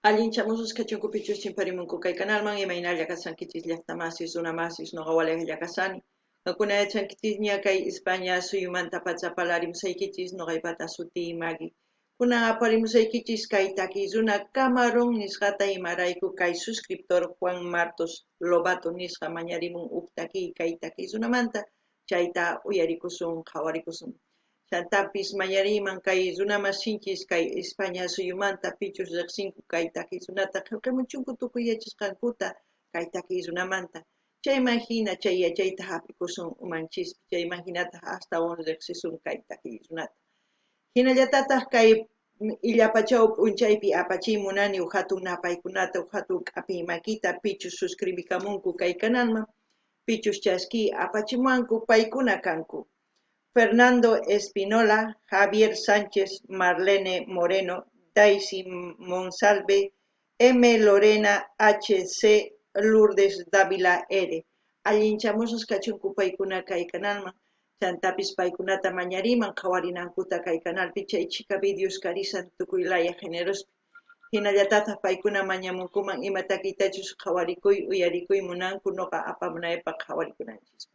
Allinchamusqa kachunkupichus chimparimunku kay kanalman, imaynalla kashankichis llaqtamasis, runamasis, noqa walejlla kashani. Qamkuna yachankichisña kay España suyumanta pacha parlarimusaykichis, noqaypata sutiy Maggie. Kunan aparimusaykichis kay takiy runa Camarón nisqata, imarayku kay suscriptor Juan Martos Lobato nisqa mañarimun huk takiy kay takiy runamanta, chayta uyarikusun, qhawarikusun. Chantapis mañariyman kay runamasinchis kay España suyumanta pichus riqsinku kay takiy runata qillqamuchunku tukuy yachasqankuta kay takiy runamanta. Chayman hina chay yachayta hap'ikusun umanchispi, chayman hinataq astawan riqsisun kay takiy runata. Hinallatataq kay illapachaw p'unchaypi apachiy munani huk hatun napaykunata, huk hatun k'apiy makita pichus suscribikamunku kay kanalman, pichus chaskiy apachimuwanku paykuna kanku. Fernando Espinola, Javier Sánchez, Marlene Moreno, Daisy Monsalve, M. Lorena H. C. Lourdes Dávila R. Allinchamusqas kachunku paykuna kay kanalman, chantapis paykunata mañariman qhawarinankuta kay kanalpi chay chhika videos karisan tukuy laya generospi. Hinallatataq paykuna mañamunkuman ima takiytachus qhawarikuy, uyarikuy munanku noqa apamunaypaq qhawarikunanchispaq.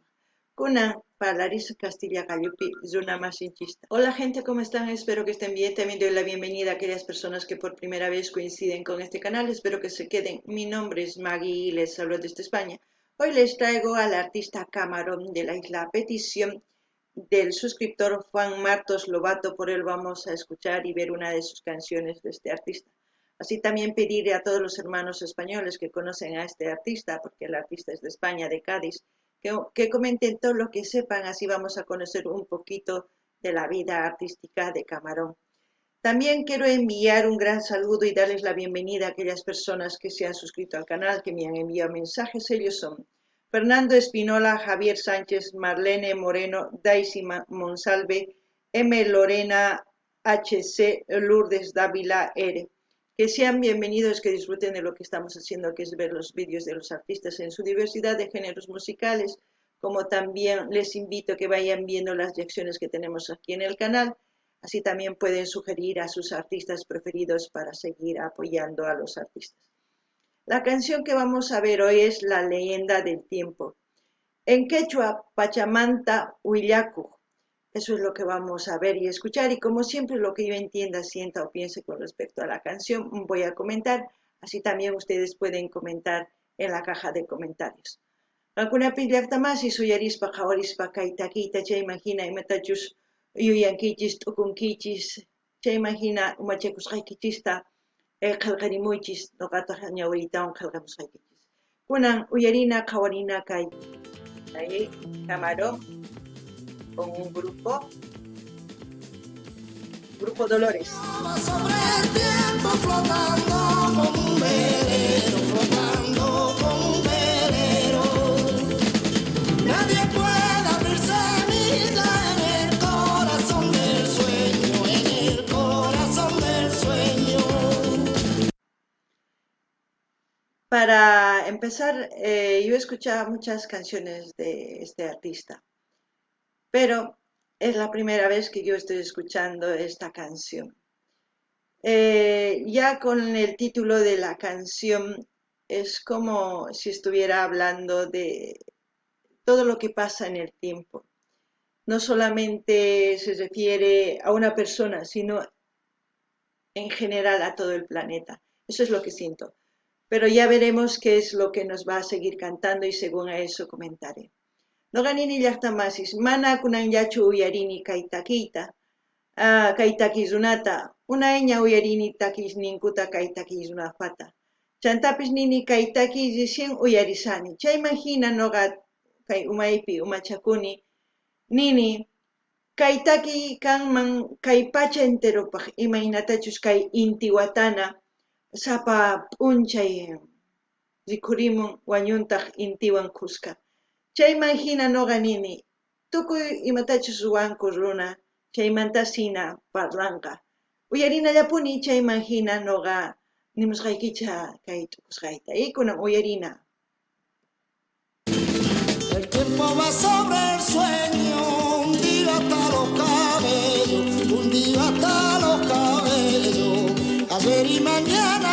Kunan parlarisaq Castilla qallupi runamasinchista. Hola gente, ¿cómo están? Espero que estén bien. También doy la bienvenida a aquellas personas que por primera vez coinciden con este canal. Espero que se queden. Mi nombre es Maggie y les hablo desde España. Hoy les traigo al artista Camarón de la isla a petición del suscriptor Juan Martos Lobato. Por él vamos a escuchar y ver una de sus canciones de este artista. Así también pediré a todos los hermanos españoles que conocen a este artista, porque el artista es de España, de Cádiz, que comenten todo lo que sepan, así vamos a conocer un poquito de la vida artística de Camarón. También quiero enviar un gran saludo y darles la bienvenida a aquellas personas que se han suscrito al canal, que me han enviado mensajes. Ellos son Fernando Espinola, Javier Sánchez, Marlene Moreno, Daisy Monsalve, M. Lorena H.C., Lourdes Dávila R. Que sean bienvenidos, que disfruten de lo que estamos haciendo, que es ver los vídeos de los artistas en su diversidad de géneros musicales, como también les invito a que vayan viendo las reacciones que tenemos aquí en el canal. Así también pueden sugerir a sus artistas preferidos para seguir apoyando a los artistas. La canción que vamos a ver hoy es La leyenda del tiempo. En quechua, Pachamanta Willakuq. Eso es lo que vamos a ver y escuchar. Y como siempre, lo que yo entienda, sienta o piense con respecto a la canción, voy a comentar. Así también ustedes pueden comentar en la caja de comentarios. Qamkunapi llaqtamasis uyarispa qhawarispa kay takiyta chayman hina imatachus yuyankichis, t'ukunkichis, chayman hina umachakusqaykichista qillqarimuychis, noqataq ñawiriytawan qillqamusqaykichis. Kunan uyarina qhawarina kay ahí Camarón con un grupo Dolores. Sobre el tiempo flotando como un velero, flotando como un velero. Nadie puede abrir semilla en el corazón del sueño, en el corazón del sueño. Para empezar, yo he escuchado muchas canciones de este artista, pero es la primera vez que yo estoy escuchando esta canción. Ya con el título de la canción es como si estuviera hablando de todo lo que pasa en el tiempo. No solamente se refiere a una persona, sino en general a todo el planeta. Eso es lo que siento. Pero ya veremos qué es lo que nos va a seguir cantando y según a eso comentaré. Noqa nini llaqtamasis, mana kunanllachu uyarini kay takiyta, kay takiy runata, unayña uyarini takiyninkuta kay takiy runapata. Chantapis nini kay takiy recién uyarisani. Chayman hina noqa kay umaypi umachakuni, nini kay takiy kanman kay pacha enteropaq imaynatachus kay intiwatana sapa p'unchay rikhurimun wañuntaq intiwan khuska. Chayman hina noqa nini, tukuy imatachus ruwanku runa, chaymantas hina parlanqa. Uyarinallapuni chayman hina noqa nimusqaykicha kay t'ukusqayta. Y kunan uyarina. El tiempo va sobre el sueño, hundido hasta los cabellos, hundido hasta los cabellos. Ayer y mañana.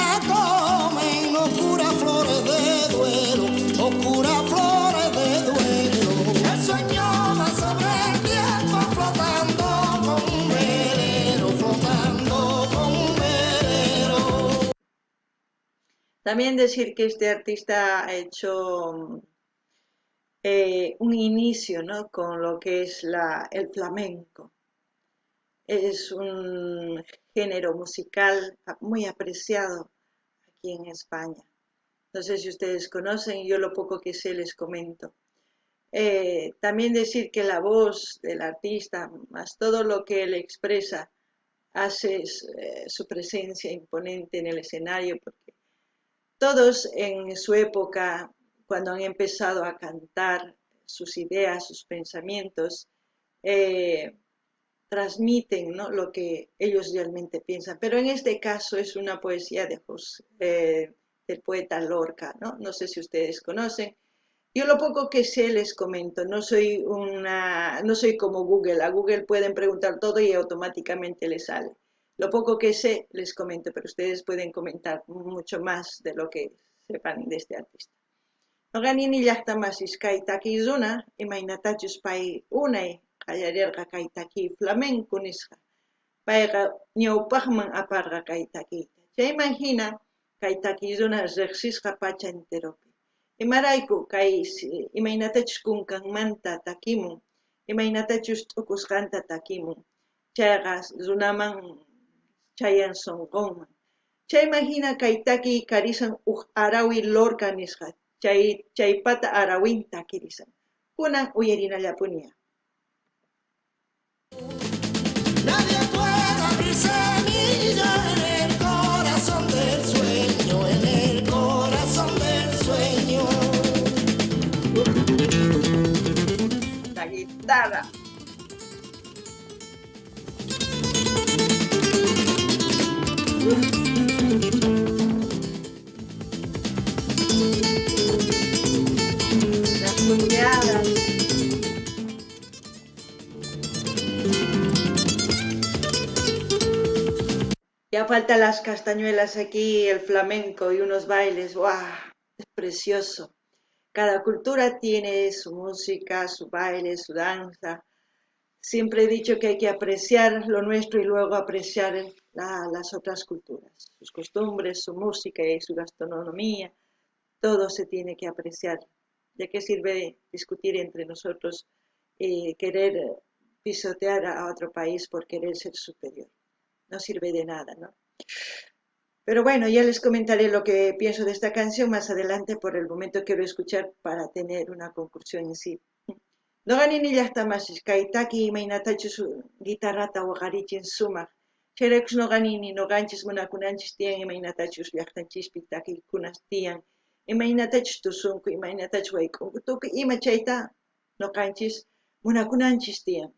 También decir que este artista ha hecho un inicio, ¿no?, con lo que es el flamenco. Es un género musical muy apreciado aquí en España. No sé si ustedes conocen, yo lo poco que sé les comento. También decir que la voz del artista, más todo lo que él expresa, hace su presencia imponente en el escenario, porque todos en su época, cuando han empezado a cantar sus ideas, sus pensamientos, transmiten, ¿no?, lo que ellos realmente piensan. Pero en este caso es una poesía de José, del poeta Lorca, ¿no? No sé si ustedes conocen. Yo lo poco que sé les comento, no soy como Google. A Google pueden preguntar todo y automáticamente les sale. Lo poco que sé les comento, pero ustedes pueden comentar mucho más de lo que sepan de este artista. Noqanini llaqta masis kay takiy runa imaynatachus pay unay qallarirqa kay takiy flamenco nisqa. Payqa ñawpaqman aparqa kay takiyta. Chayman hina kay takiy runa riqsisqa pacha enteropi. Imarayku kay imaynatachus kunkanmanta takimun, imaynatachus t'ukusqanta takimun, chayqa runaman chayan sunqunman. Chayman hina kay takiy karisan uj arawi Lorca nisqa, chaypata arawin takirisan. Kunan uyarinallapunia. Nadie puede abrir semilla en el corazón del sueño, en el corazón del sueño. La guitarra. Las cuñadas. Ya faltan las castañuelas aquí, el flamenco y unos bailes. ¡Guau! Es precioso. Cada cultura tiene su música, su baile, su danza. Siempre he dicho que hay que apreciar lo nuestro y luego apreciar las otras culturas, sus costumbres, su música y su gastronomía. Todo se tiene que apreciar. ¿De qué sirve discutir entre nosotros y querer pisotear a otro país por querer ser superior? No sirve de nada, ¿no? Pero bueno, ya les comentaré lo que pienso de esta canción más adelante. Por el momento quiero escuchar para tener una conclusión en sí. Noqanini llaqta masis kay taki imaynatachus guitarrata waqarichin sumaq. Chayraykus noqanini noqanchis munakunanchis tiyan imaynatachus llaqtanchispi takiykunas tiyan, imaynatachus tusunku, imaynatachus wayk'unku, tukuy ima chayta noqanchis munakunanchis tiyan.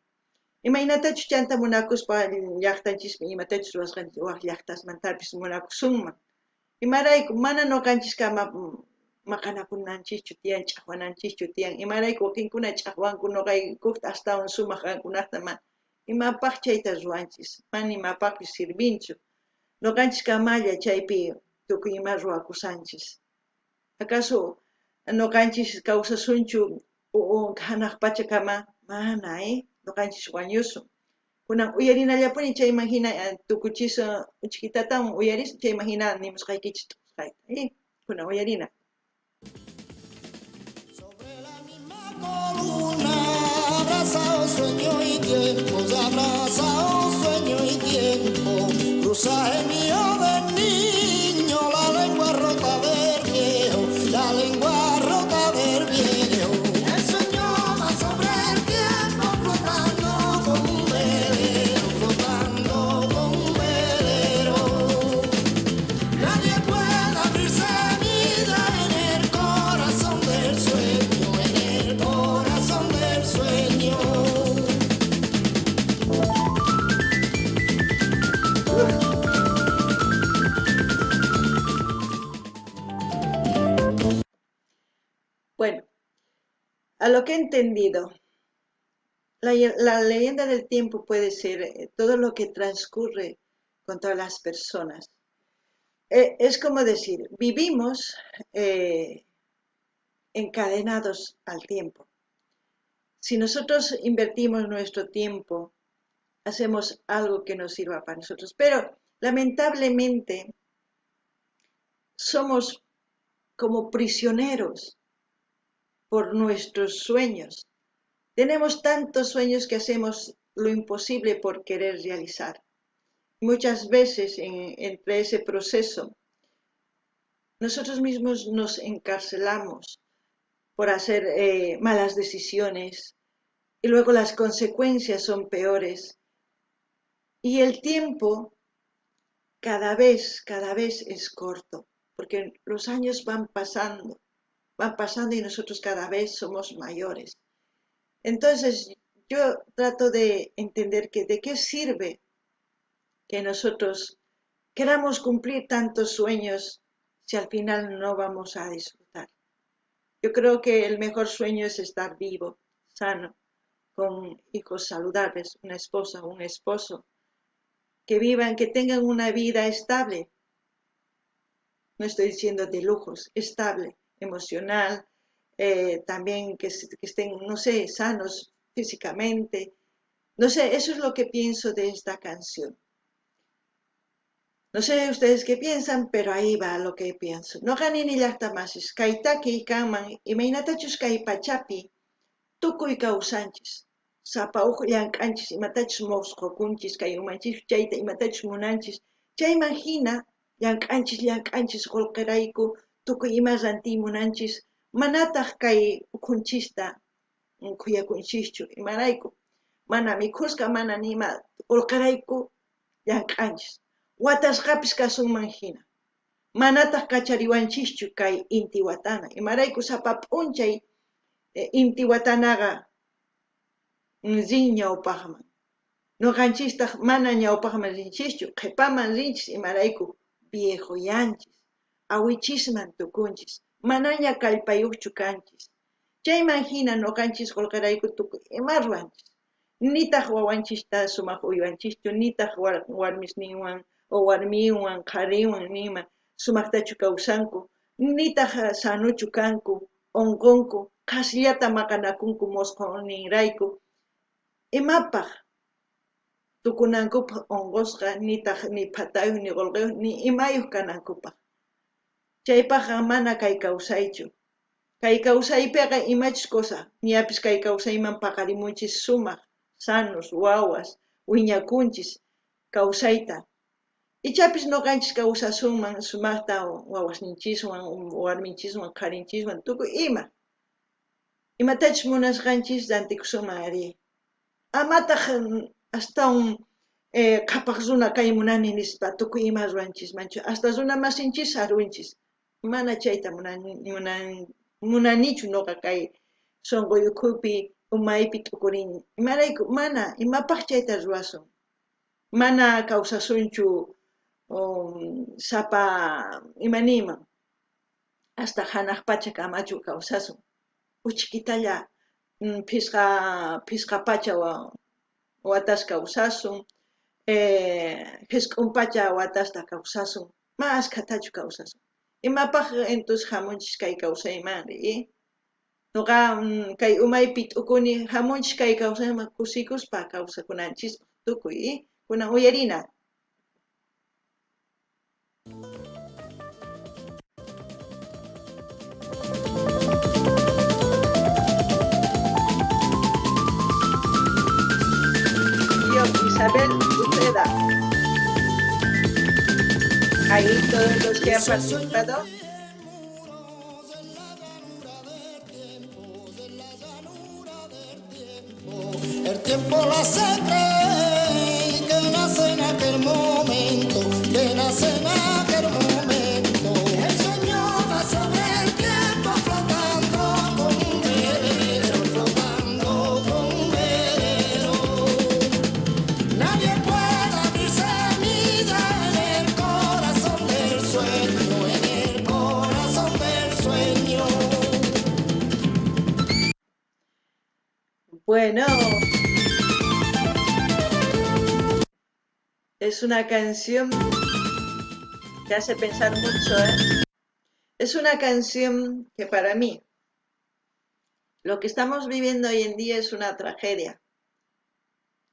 Imaynatachus chanta munakuspa llaqtanchispi imatachus ruwasqanchis wak llaqtasmantapis munakusunman. Imarayku mana noqanchis kama maqanakunanchischu tiyan, ch'aqwananchischu tiyan. Imarayku wakinkuna ch'aqwanku noqaykukta astawan sumaq qankunaqta mana. Imapaq chayta ruwanchis, mana imapaqpis sirvinchu. Noqanchis kamalla chaypi tukuy ima ruwakusanchis. Acaso noqanchis kawsasunchu hanaq pachakama? Mana, Noqanchis wañusun. Kunan uyarinallapuni chayman hina tukuchisun uchkitatawan uyarisun chayman hina nimusqaykichis tukusqayta, Kunan uyarina. Sobre la misma columna, abrazado sueño y tiempo, abrazado sueño y tiempo, cruzaje mío de niño, la lengua rota del viejo, la lengua rota del viejo. El sueño va sobre el tiempo, flotando como un velero, flotando como un velero. Nadie puede abrir semilla en el corazón del sueño, en el corazón del sueño. Bueno, a lo que he entendido, la leyenda del tiempo puede ser todo lo que transcurre con todas las personas. Es como decir, vivimos encadenados al tiempo. Si nosotros invertimos nuestro tiempo, hacemos algo que nos sirva para nosotros. Pero lamentablemente Somos como prisioneros por nuestros sueños. Tenemos tantos sueños que hacemos lo imposible por querer realizar. Muchas veces entre ese proceso, nosotros mismos nos encarcelamos por hacer malas decisiones y luego las consecuencias son peores. Y el tiempo cada vez es corto, porque los años van pasando y nosotros cada vez somos mayores. Entonces, yo trato de entender que de qué sirve que nosotros queramos cumplir tantos sueños si al final no vamos a disfrutar. Yo creo que el mejor sueño es estar vivo, sano, con hijos saludables, una esposa, un esposo, que vivan, que tengan una vida estable. No estoy diciendo de lujos, estable, emocional, también que estén, no sé, sanos físicamente. No sé, eso es lo que pienso de esta canción. No sé ustedes qué piensan, pero ahí va lo que pienso. Noqa nini llaqtamasis, kay taki kanman, imaynatachus kay pachapi, tukuy kawsanchis, sapa uj llank'anchis, imatachus mosqokunchis, kay umanchis chayta imatachus munanchis, chayman hina llank'anchis, qullqirayku, tukuy ima rantiy munanchis, manataq kay ukhunchista khuyakunchischu, imarayku, mana mikhusqa, mana nima qullqirayku llank'anchis. Watasqapis kasunman hina. Manataq kachariwanchischu kay intiwatana. Imarayku sapa p'unchay intiwatanaqa rin ñawpaqman. Ñuqanchistaq mana ñawpaqman rinchischu, qhipaman rinchis imarayku viejoyanchis, awichisman tukunchis, manaña kallpayuqchu kanchis. Chayman hina ñuqanchis qullqirayku tukuy ima ruwanchis. Nitaq wawanchista sumaq uywanchischu, nitaq warmisninwan o warmiwan, qhariwan nima sumaqtachu kawsanku, nitaq sanuchu kanku, unqunku, qhasillata maqanakunku mosqoninrayku. Imapaq tukunankupaq unqusqa, nitaq ni phatayuq, ni qullqiyuq, ni imayuq kanankupaq. Chaypaqqa mana kay kawsaychu. Kay kawsaypiqa imachus cosa, ñapis kay kawsayman paqarimunchis sumaq, sanos, wawas, wiñakunchis kawsayta. Ichapis ñuqanchis kawsasunman sumaqta wawasninchiswan, warminchiswan, qharinchiswan, tukuy ima. Imatachus munasqanchis rantikusunman ari. Amataq astawan qhapaq runa kay munani nispa tukuy ima ruwanchismanchu, hasta runa masinchis sarunchis. Mana chayta munanichu ñuqa kay sunquy ukhupi umaypi t'ukurini. Imarayku mana imapaq chayta ruwasun. Mana kawsasunchu sapa imaniyman hasta hanaq pacha kamachu kawsasun. Uchkitalla phisqa pacha watas kawsasun, hisk'un pacha watasta kawsasun, ma askhatachu kawsasun. Imapaq entonces hamunchis kay kawsaymanri? Nuqa kay umaypi t'ukuni hamunchis kay kawsayman kusikuspa kawsakunanchispaq tukuy. Kunan uyarina. Yo, Isabel Uceda. Ahí todos los que han participado. El tiempo lo hace creer que nace en aquel momento, que nace en aquel momento. El sueño va sobre el tiempo flotando como un velero, flotando como un velero. Nadie puede abrir semilla en el corazón del sueño, en el corazón del sueño. Bueno, es una canción que hace pensar mucho, ¿eh? Es una canción que para mí, lo que estamos viviendo hoy en día es una tragedia.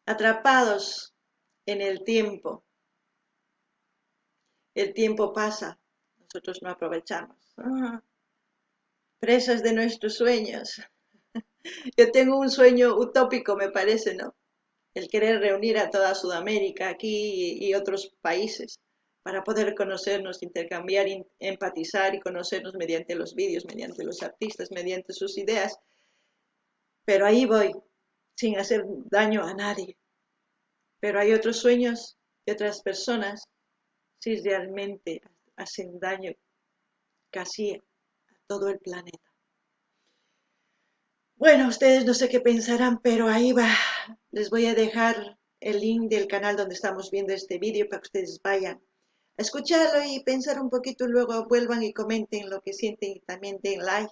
Atrapados en el tiempo. El tiempo pasa, Nosotros no aprovechamos. Ah, presas de nuestros sueños. Yo tengo un sueño utópico, me parece, ¿no? El querer reunir a toda Sudamérica aquí y otros países para poder conocernos, intercambiar, empatizar y conocernos mediante los vídeos, mediante los artistas, mediante sus ideas. Pero ahí voy, sin hacer daño a nadie. Pero hay otros sueños de otras personas si realmente hacen daño casi a todo el planeta. Bueno, ustedes no sé qué pensarán, pero ahí va. Les voy a dejar el link del canal donde estamos viendo este vídeo para que ustedes vayan a escucharlo y pensar un poquito, y luego vuelvan y comenten lo que sienten y también den like,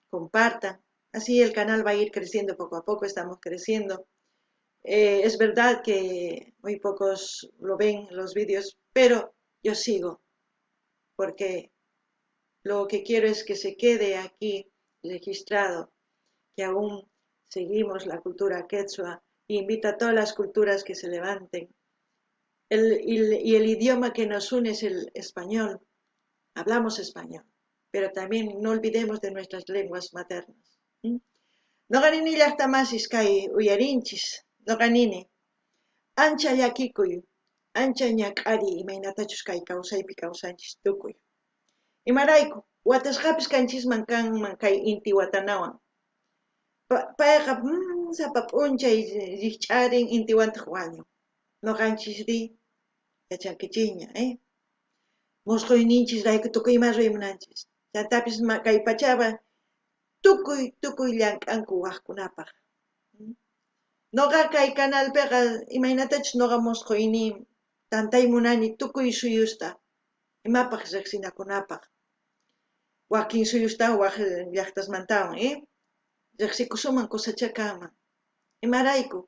compartan. Así el canal va a ir creciendo poco a poco, estamos creciendo. Es verdad que muy pocos lo ven los vídeos, pero yo sigo, porque lo que quiero es que se quede aquí registrado, que aún seguimos la cultura quechua, e invito a todas las culturas que se levanten. Y el idioma que nos une es el español. Hablamos español, pero también no olvidemos de nuestras lenguas maternas. Noqa nini llaqtamasis kay uyarinchis, noqa nini, ancha llakikuy, ancha ñak'ariy imaynatachus kay kawsaypi kawsanchis tukuy. Imarayku, watasqapis kanchisman kanman kay inti watanawan. Payqa sapa p'unchay rikch'arin intiwantaq wañun. Noqanchisri yachankichisña, eh? Musquyninchisrayku tukuy ima ruway munanchis. Chantapis kay pachaqa tukuy llank'anku waqkunapaq. Noqa kay canalpiqa imaynatachus noqa musquyni tantay munani tukuy suyusta imapaq riqsinakunapaq. Wakin suyustawan waq llaqtasmantawan, eh? Riqsikusunman kusachá kanman. Imarayku?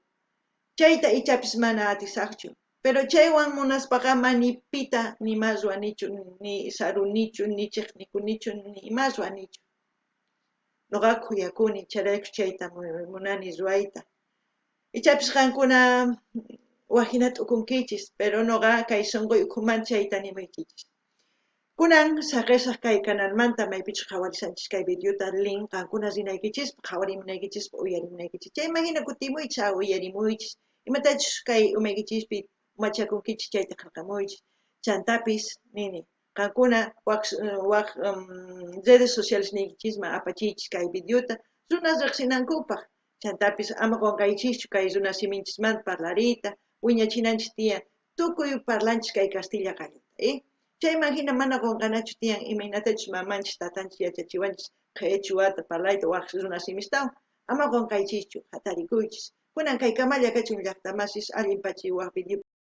Chayta ichapis mana atisaqchu. Pero chaywan munaspaqa mani pita ni más ruwanichu, ni sarunichu, ni chiqnikunichu, ni más ruwanichu. Noqa khuyakuni, chayrayku chayta munani ruwayta. Ichapis qankuna wajina t'ukunkichis, pero noqa kay sunquy ukhuman chayta nimuykichis. Kunan saqisaq kay canalmanta maypichus qhawarisanchis kay videota link qankuna rinaykichispaq, qhawarimunaykichispaq, uyarimunaykichis. Chayman hina kutimuychis, uyarimuychis. Imatachus kay umaykichispi umachakunkichis chayta qillqamuychis. Chantapis nini, qankuna waq redes sociales niykichisman apachiychis kay videota runas riqsinankupaq. Chantapis ama qunqaychischu kay runa siminchismanta parlariyta, wiñachinanchis tiyan, tukuy parlanchis kay kastilla qalluta, eh? Chayman hina mana qunqanachu tiyan imaynatachus mamanchis tatanchis yachachiwanchis qhichwata parlayta waq runa simistawan. Ama qunqaychischu, hatarikuychis. Kunan kay kamalla kachun llaqtamasis allin pachi waq video.